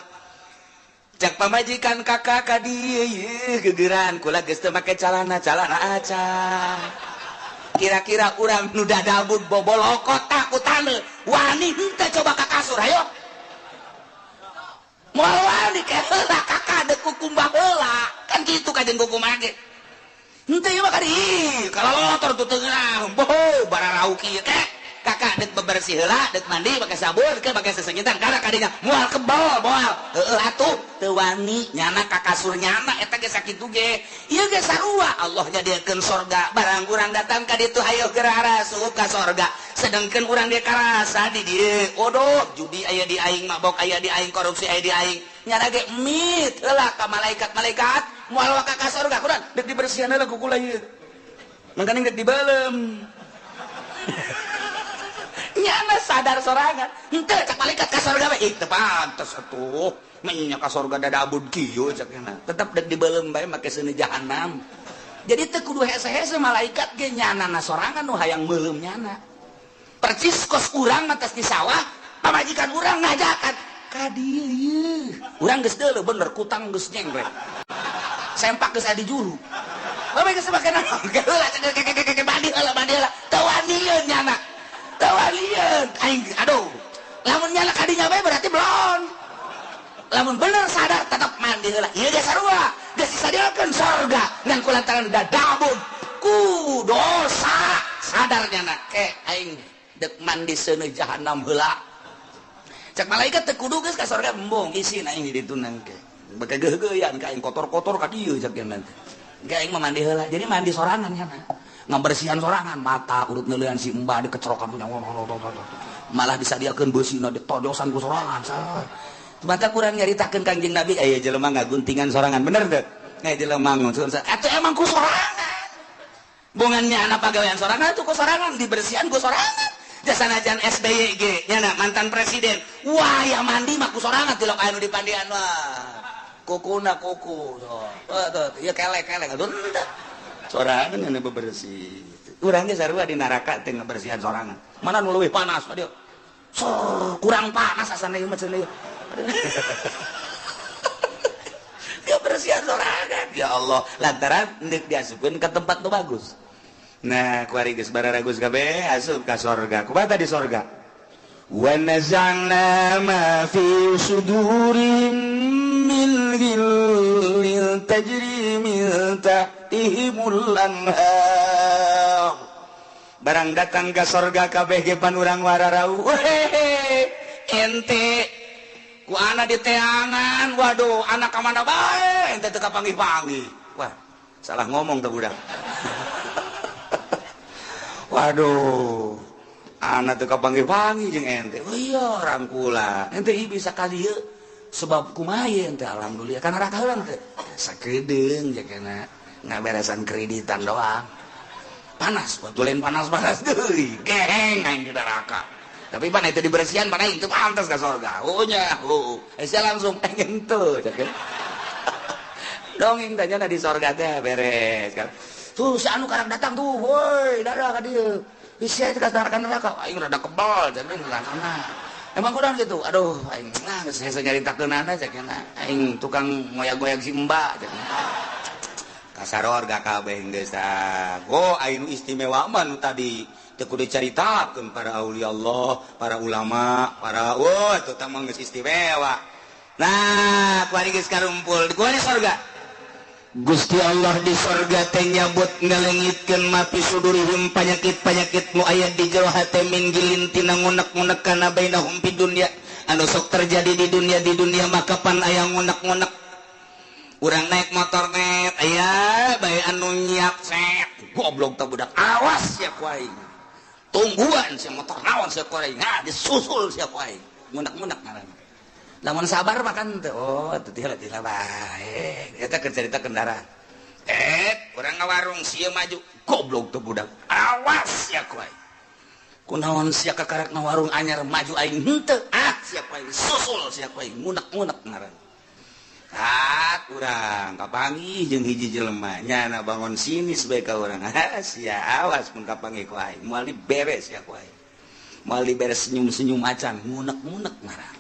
Cak pamajikan kakak ka dieu ieu gegeran kula geus teu make calana, calana aca. Kira-kira urang nu dadabud bobolokot ku taneuh wani henteu coba ka kasur hayo. Moal wani ke heula kakak deuk kukumbah heula. Kan kitu ka jeung kukumbah ge. Henteu ieu mah ka dieu, kalalotor tuh teu ngeunah. Boho bararauki ieu teh. Kakak deuk bebersih heula, deuk mandi make sabun, deuk make sesengitan kana kadinya moal kebal moal. Heueuh atuh teu wani nyana ka kasur nyana eta ge sakitu ge. Ieu ge sarua Allah nyadiakeun sorga, barang urang datang ka ditu hayo geura arasup ka sorga. Sedangkeun urang ge karasa di dieu, waduh judi aya di aing, mabok aya di aing, korupsi aya di aing. Nyana ge mit heula ka malaikat-malaikat. Moal waka ka sorga kurang dek dibersihan heula ku kula ieu. Mangkaning dek dibeuleum. Nyana sadar sorangan. Henteu cak malaikat ka sorga we. Ih teu pantes atuh. Menya ka sorga dadabud kieu cak nya. Tetep dek dibeuleum bae make seuneu jahanam. Jadi teu kudu hese-hese malaikat ge nyanana sorangan nu hayang meuleum nyana. Percis kos urang mah tes di sawah, pamajikan urang ngajakan ka dieu ieu. Urang geus deuleu bener kutang geus nyenggrek. Sempak geus aya di juru. Bae geus make naon? Heula mandi heula mandi heula. Teu wanieun nyana. Teu wanieun. Aing aduh. Lamun nyana ka dinya bae berarti belon. Lamun bener sadar tetep mandi heula. Ieu ge sarua. Geus disadiakeun sorga ngan kulantaran dadabun ku dosa sadar nyana ke aing deuk mandi seuneu jahanam heula. Cak malaikat teu kudu geus ka sorga embung isin aing di ditu nangke. Beke geugeuyan ka aing kotor-kotor ka dieu cak nya nanti. Ge aing mah mandi heula. Jadi mandi sorangan nya. Ngabersihan sorangan mata urut neuleuan si embah dikecerokan punya malah disadiakeun beusina ditojosan ku sorangan. Mata kurang nyaritakeun Kangjeng Nabi aya jelema ngaguntingan sorangan bener teu? Aya jelema ngunsun atuh emang ku sorangan. Bongannya anak pagawean sorangan atuh ku sorangan dibersihan ku sorangan. Jasanajan SBY ge nya mantan presiden. Wah ya mandi mah ku sorangan tilok anu dipandian wah. Kukuna kuku tuh ya kelek-kelek aduh sorangan anu bebersih. Urang ge sarua di neraka teh ngabersihan sorangan. Mana nu leuwih panas dieu. Kurang panas asana ieu mah cenah. Kebersihan sorangan ya Allah lantaran deuk diasupkeun ka tempat nu bagus. Nah kuari geus bararagus kabeh asup ka sorga. Kumaha di sorga? Wa naza'na ma fi sudurihim min ghillin tajri min tahtihimul anhar. Barang datang ka sorga kabeh ge pan urang wararau. Wehehe ente ku ana di teangan, waduh anak ka mana bae ente teu kapanggih-panggih. Wah, salah ngomong teh budak. Waduh, anak teu kapanggih-panggih jeung ente. Oh iya, rangkula. Ente ieu bisa ka dieu sebab kumaha ente alhamdulillah kana neraka heula teh. Sakedeung jakana ngaberesan kreditan doang. Panas, waktu lain panas-panas deui. Geheng aing di neraka. Tapi pan itu dibersihan, pan itu pantas ke sorga. Oh nya, oh. Saya langsung pengen tuh. Dongeng tanya di sorga teh beres. Tuh si anu karang datang tuh, woi, dadah ka dieu. Isi ka neraka, aing rada kebal, jadi neraka. Emang kurang gitu. Aduh, aing nah geus hese nyaritakeunana cek aing tukang ngoyag-ngoyag si Mbak cek. Ka sorga kabeh geus tah. Oh, aing istimewa mah nu tadi. Teu kudu dicaritakeun para aulia Allah, para ulama, para wah itu tah mah geus istimewa. Nah, kuari geus karumpul, kuari sorga. Gusti Allah di sorga teh nyabut ngalengitkeun mapi sudurihim panyakit-panyakit nu aya di jero hate min gilin tina ngunek-ngunek kana bainahum fid dunya Anu sok terjadi di dunia maka pan aya ngunek-ngunek. Urang naik motor net aya bae anu nyiap set, "Goblok tah budak, awas sia ku aing, tungguan si motor naon sia ku aing." Nah, disusul sia ku aing, ngunek-ngunek ngaranna. Lamun sabar makan teh, oh teu tila bae eta keur cerita kendaraan. Urang ngawarung sia maju, "Goblok tuh budak, awas sia ku aing, kunaon sia kakarak ngawarung anyar maju, aing henteu? Ah, sia ku aing, susul sia ku aing." Ngunek-ngunek ngaran. Ah, urang kapanggih jeung hiji jelema, nyana bangun sinis bae ka urang. "Ah sia, awas mun kapanggih ku aing, moal diberes sia ku aing, moal diberes." Senyum-senyum acan, ngunek-ngunek ngaran.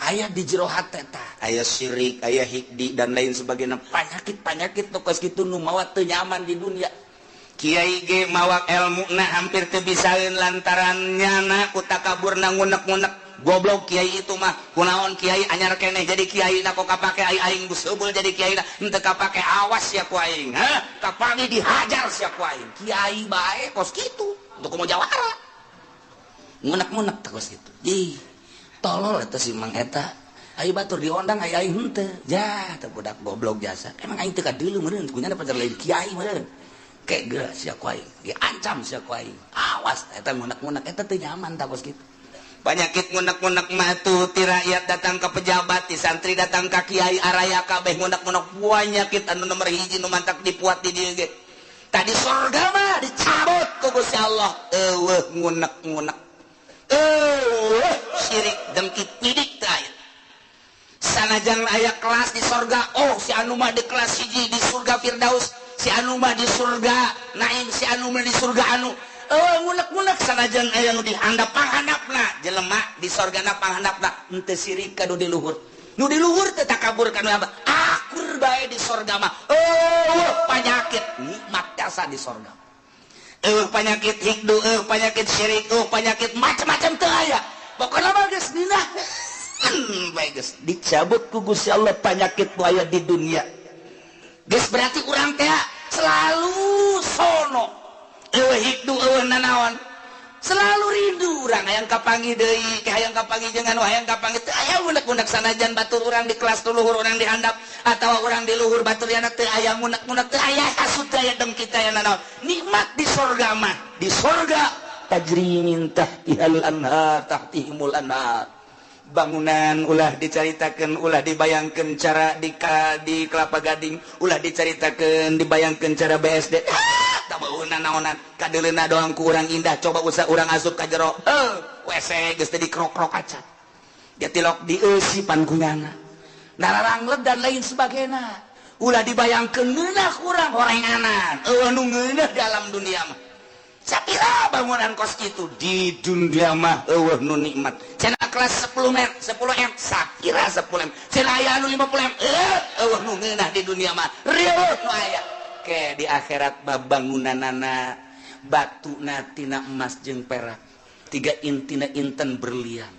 Aya di jero hate tah, aya syirik, aya hikdi, dan lain sebagainya, penyakit-penyakit nu kos kitu nu mawa teu nyaman di dunia. Kiai ge mawa ilmu na hampir teu bisaeun lantaran nyana ku takaburna, ngunek-ngunek. "Goblok kiai itu mah, kunaon kiai anyar keneh jadi kiai na, kok kapake aing? Aing geus jadi kiai na henteu kapake. Awas ya ku aing, ha kapanggih dihajar sia ku aing." Kiai bae kos kitu, untuk mau jawara ngunek-ngunek teh kos kitu. Ih, tolol eta si Mang eta. Ayo batur diondang, ayo aing henteu. Ja teh budak goblok jasa, emang aing teu kadeuleu meureun kunyana pacar lain kiai meureun. Kayak geura sia ku aing, diancam sia ku aing, awas. Eta ngunek-ngunek, eta teu nyaman tah kos kitu. Penyakit ngunek-ngunek mah tuh ti rakyat datang ke pejabat, ti santri datang ke kiai, araya kabeh ngunek-ngunek. Penyakit anu nomor hiji nu mantak dipuat di dieu ge. Tadi surga mah dicabut ku Gusti Allah, eueuh ngunek-ngunek, eueuh syirik dengki pidik teu aya. Sanajan aya kelas di sorga, oh si anu mah di kelas hiji di surga Firdaus, si anu mah di surga Naim, si anu mah di surga anu, oh ngunek-ngunek. Sanajan aya nu dihandap panghandapna, jelema di sorgana panghandapna henteu sirik ka nu di luhur, nu di luhur teu takabur ka nu akur bae. Di sorga mah oh penyakit nikmat jasa di sorga. Penyakit hikdu, penyakit syirik, penyakit macam-macam teu aya. Pokoknya mah geus nginah bae, geus dicabut ku Gusti Allah penyakit nu aya di dunia. Geus berarti urang teh selalu sono, eueuh hikdu, eueuh nanaon, selalu rindu urang hayang kapanggih deui, hayang kapanggih jeung anu, hayang kapanggih. Teu aya ngunek-ngunek sanajan batur urang di kelas luhur, urang di handap atawa urang di luhur batur yana, teu aya ngunek-ngunek, teu aya hasud, teu aya dengki, teu aya nanaon. Nikmat di sorga mah. Di sorga tajri min tahtihal anhar, tahtihimul anhar. Bangunan ulah dicaritakan, ulah dibayangkan cara di Kelapa Gading, ulah dicaritakan, dibayangkan cara BSD. Ah, tak naonan, kadeleuna doang kurang indah. Coba usah urang asup ka jero, eh WC geus teh dikrok-krok acan dia tilok dieusi pan kunyana nararanglet dan lain sebagainya. Ulah dibayangkeun ngeunah kurang horenganan, eueuh nu ngeunah dalam dunia mah. Sapira bangunan kos kitu di dunia mah eueuh nu nikmat. Cenah kelas 10 m, 10 m, sakira 10 m, cenah aya anu 50 m, eh eueuh nu ngeunah di dunia mah, rieuh nu aya. Ke di akhirat bangunanana batuna tina emas jeung perak, tiga intina inten berlian.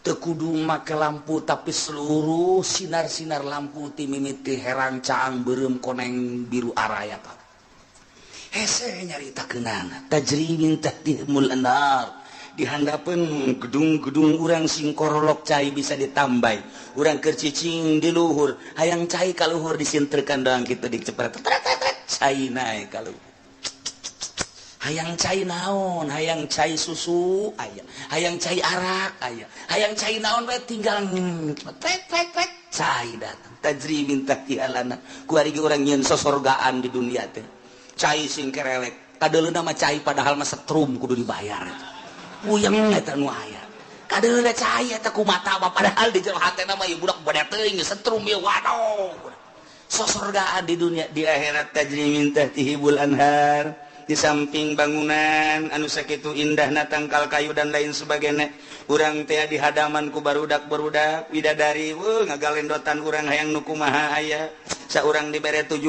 Teu kudu make lampu, tapi seluruh sinar-sinar lampu ti mimiti herang, caang, beureum, koneng, biru, araya. Pak hese nyaritakeunana tajri min tahtihimul anhar. Di handapeun gedung-gedung urang sing korolok, cai bisa ditambah. Urang keur cicing di luhur, hayang cai ka luhur, disintrekan doang kitu, dicepret, cai naik ka luhur. Hayang cai naon, hayang cai susu aya, hayang cai arak aya, hayang cai naon bae, tinggal tek tek tek, cai datang. Tajri min tahtihal anhar. Kuari urang nyieun sosorgaan di dunia teh, cai sing kerelek kadeuleuna mah cai, padahal mah setrum, kudu dibayar. Puyeng eta nu aya kadeuleuna cai eta ku mata mah, padahal di jero hatena mah ieu budak bade teuing setrum ieu. Waduh, sosorgaan di dunia. Di akhirat tajri min tahtihimul anhar. Di samping bangunan anu sakitu indahna, tangkal kayu dan lain sebagainya, urang teh di hadaman ku barudak-barudak widadari, weuh, ngagalendotan urang hayang nu kumaha aya. Saurang dibere 70,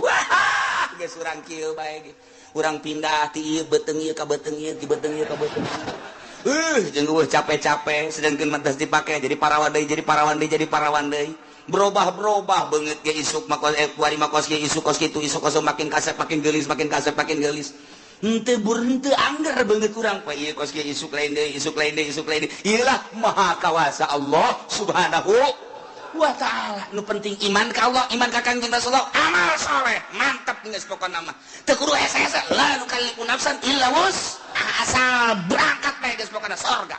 wah geus urang kieu bae ge. Urang pindah ti ieu beuteung ieu ka beuteung ieu, ti beuteung ieu ka beuteung ieu. Jeung eueuh capek-capek, sedangkan mah dipake jadi parawan deui, jadi parawan deui, jadi parawan deui, berubah-berubah beungeut ge. Isuk mah eh kuari mah kos kieu, isuk kos kitu, isuk kos makin kasep makin geulis, makin kasep makin geulis. Henteu bur henteu angger beungeut urang poe ieu kos kieu isuk lain deui isuk lain deui isuk lain deui. Ieu lah maha kawasa Allah Subhanahu wa ta'ala. Nu penting iman ka Allah, iman ka Kangjeng Rasulullah, amal soleh, mantap geus pokona mah. Teu kudu hese-hese, la nukallifu nafsan illa wus. Asal berangkat bae geus pokona sorga.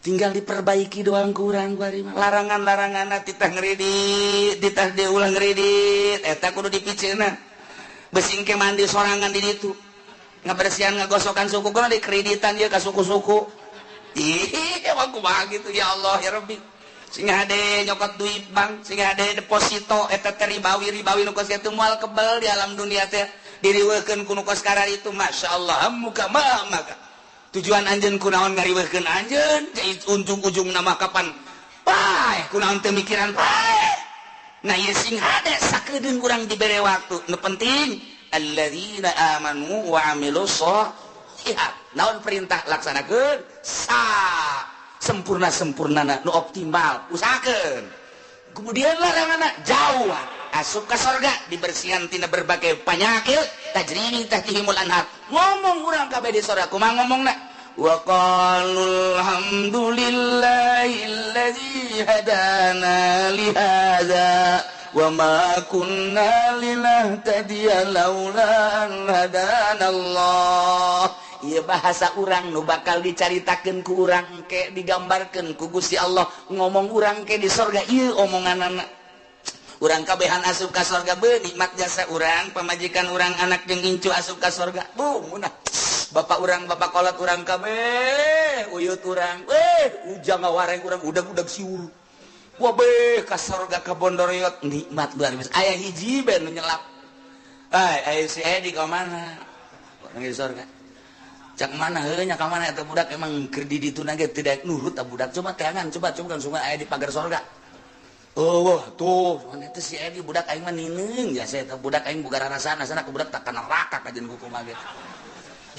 Tinggal diperbaiki doang kurang kuari mah. Larangan-laranganna titah ngredit, titah diulang ngredit, eta kudu dipiceuna. Besi engke mandi sorangan di ditu. Ngabersihan ngagosokan suku kudu dikreditan ieu ka suku-suku. Ih, emang kumaha gitu ya Allah ya Rabbi. Sing hade nyokot duit bank, sing hade deposito eta teh ribawi ribawi nu kos kitu moal kebel di alam dunia teh diriweukeun ku nu kos karar itu masyaallah muka maka tujuan anjeun kunaon ngariweukeun anjeun ujung-ujung nama kapan paeh kunaon teu mikiran paeh. Nah ieu sing hade sakedeung urang dibere waktu nu penting alladzina amanu wa amilus sholihat. Naon perintah laksanakeun sa sempurna-sempurnana nu optimal usahakeun. Kemudian laranganna jauh asup ka sorga dibersihan tina berbagai penyakit tajri min tahtihimul anhar. Ngomong urang kabeh di sorga kumaha ngomongna wa qalu alhamdulillahilladzi hadana li hadza wa ma kunna linahtadiya laula an hadana Allah. Ieu bahasa urang nu bakal dicaritakeun ku urang engke digambarkeun ku Gusti Allah ngomong urang ke di sorga ieu omonganana. Urang kabehan asup ka sorga beuh nikmat jasa urang pamajikan urang anak jeung incu asup ka sorga buh munah bapak urang bapak kolot urang kabeh uyut urang ujang ngawareng urang udag-udag siur wah beuh ka sorga ka Bondoroyot nikmat luar biasa aya hiji bae nu nyelap ai aya si Edi ka mana urang di sorga cak mana heuh nya ka mana eta budak emang keur di ditu ge tidak nurut ta budak coba teangan coba coba kan sungai aya di pagar sorga. Oh tuh mana teh si Edi budak aing mah nineung jasa eta budak aing boga rarasana sana ku budak tak ka neraka kajeun ku kumaha ge.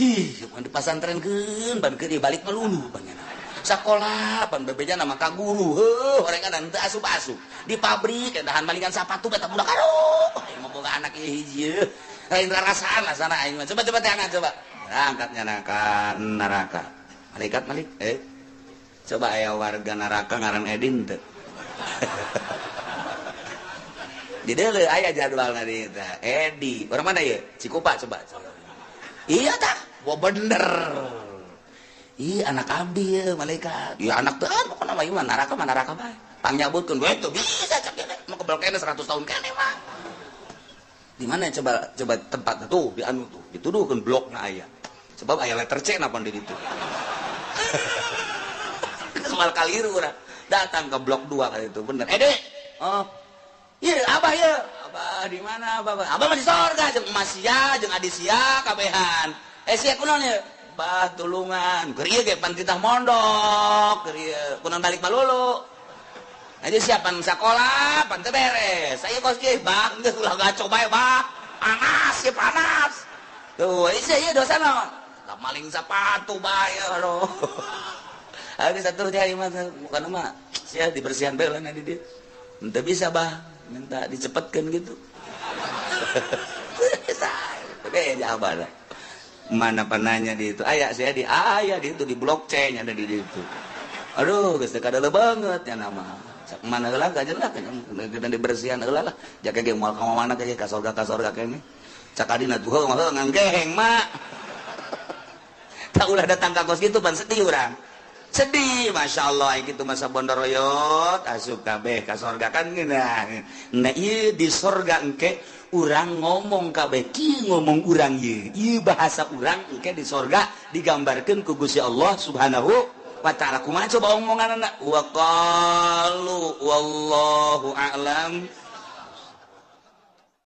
Ih mun di pasantrenkeun ban keur balik mah lulu banyak. Sakola pan bebejana mah ka guru heuh horengan teu asup-asup. Di pabrik dahan malingan sapatu eta budak aduh aing mah boga anak ieu hiji lain rarasaan lah sana aing mah coba coba teangan coba. Angkatnya neraka neraka malaikat malik coba aya warga neraka ngaran Edin teu. Di deuleu aya jadwalna di eta Edi orang mana ieu Cikupa coba iya tah wah bener ih anak abdi ye malaikat iya anak teh pokona mah ieu mah neraka bae pangnyabutkeun we teu bisa cak ieu mah kebel keneh 100 tahun keneh mah di mana coba coba tempat tuh di anu tuh dituduhkeun blokna aya sebab aya letter C napa di ditu. Soal kaliru urang datang ke blok 2 kali itu bener. Ede. Oh. Ieu abah ieu. Abah di mana abah? Abah mah di sorga jeung emas sia jeung adi sia kabehan. Sia kunaon ieu? Bah tulungan. Keur ieu ge pan titah mondok, keur ieu kunaon balik malulu. Aja siapan sakola pan teu beres. Saya kos kieu bah geus ulah gaco bae bah. Panas ya panas. Tuh, sia ieu dosa naon? Maling sepatu bae aduh. Habis satu hari mah bukan mah sia dibersihan bae lah di dia. Henteu bisa bah, minta dicepetkeun gitu. Bisa. Oke, jawaban. Mana penanya di itu? Aya sia di aya di itu di blok C nya ada di itu. Aduh, geus teu kadeuleung banget nya nama. Cak mana heula kajeun lah kita dibersihan heula lah. Jaga ge moal ka mana ge ka sorga kene. Cak adina tuh mah nganggeheng mak. Tak ulah datang ka kos kitu pan sedih urang. Sedih, masya Allah, gitu masa Bondoroyot asup kabeh ka sorga kan ngeunah. Nah ieu di sorga engke urang ngomong kabeh kieu ngomong urang ieu. Ieu bahasa urang engke di sorga digambarkeun ku Gusti Allah Subhanahu wa ta'ala. Kumaha coba omonganna? Wa qalu wallahu a'lam.